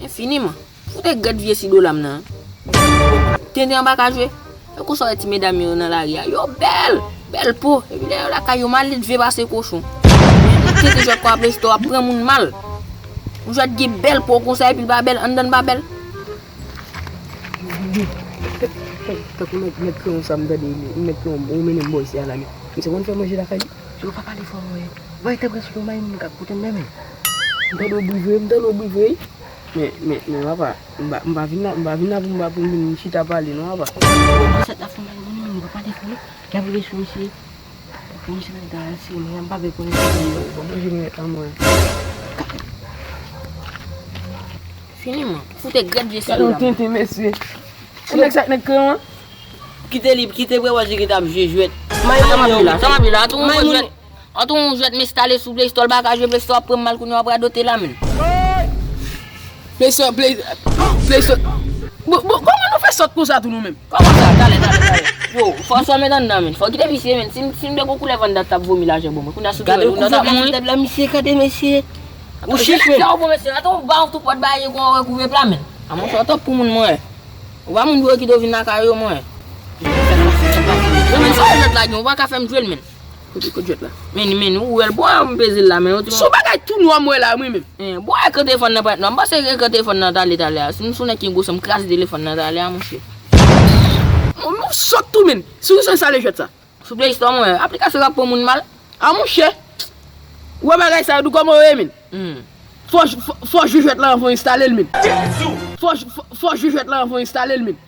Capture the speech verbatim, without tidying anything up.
Enfiniman. Fout e gad vye Sidola m nan. Tenten an pa ka jwe. E konsa w wè ti medam yo nan lari a. Yo bèl! Bèl po. Epi lè yo lakay yo maledve pase kochon. Tenten jwèt kwa Play Store ap pran moun mal. Yon jwèt gen bèl po konsa epi l pa bèl, anndan l pa bèl. Tankou mèt, mèt kreyon sa m tande, mèt kreyon ou mennen m bò isi a la, men. Misye konn fè manje lakay li. Yo pa pale fò, mwen. Mwen te prèske yon mayi moun k ap koute m, men. M tande w bri vre, m tande w bri vre. Men, men, men, papa, m pa, m pa vin la, m pa vin la pou m pa, pou m vin chita pale, non, papa. Ansèt la fè mal, moun, moun, pa pale fò, non. Y ap rive sou misye. Pou misye nan dan si, mwen, m pa vle konnen. Bon, manje mwen, an mwen. Fini, man. Fout e gad vye Sidola. Gade yon tenten, mesye. Ou nèg sa k nèg kreyon an? Kite li, kite Brewè Jigit ap jwe jwèt. Sa m ap di la, sa m ap di la, an tou yon jwèt. An tou yon jwèt m enstale sou Play Store, l pa ka jwe Play Store, ap pran m mal kounye a, w ap radote la, men. Play Store, Play, Play Store. Bon, bon, kòman nou fè sòt konsa tou nou menm? Kòman sa? Talè, talè, talè. Yo, fò sa met anndan, men. Fò kite visye, men. Si m, si m te gon koulèv anndan, t ap vomi lajan bon, mwen. Kounye a sou dwe, nou t ap mouri. Gade kouvè misye, gade mesye. Ou chif, men. Sa w bon, mesye. Atò, w ba w tou pòt bagay, kon w rekouvre pla, men. A, monchè, w twòp pou moun, mwen. Ou pa moun pou yo kite w vin lakay yo, mwen. Yo, men, sa w jwèt la, gen, ou pa ka fè m jwe l, men. Kote, kote jwèt la? Men, men, ou wè l, bò, m peze l la, men, yon ti... Son bagay tou nwa m wè la, mwen menm. Bò, ekran telefòn nan parèt nwa. M panse ekran telefòn nan t ale talè a. Si m sou nèg ki gwo san, m kraze telefòn nan talè a, monchè. Mwen, mwen sòt tou, men. Si w sa enstale jwèt sa. Sou Play Store, mwen, aplikasyon k ap pran moun mal. A, monchè. Ou wè bagay sa yo, tou kòman yo ye, men. Fò, fò, fò jwe jwèt la anvan w enstale l, men. Fò, fò, fò jwe jwèt la anvan w enstale l, men.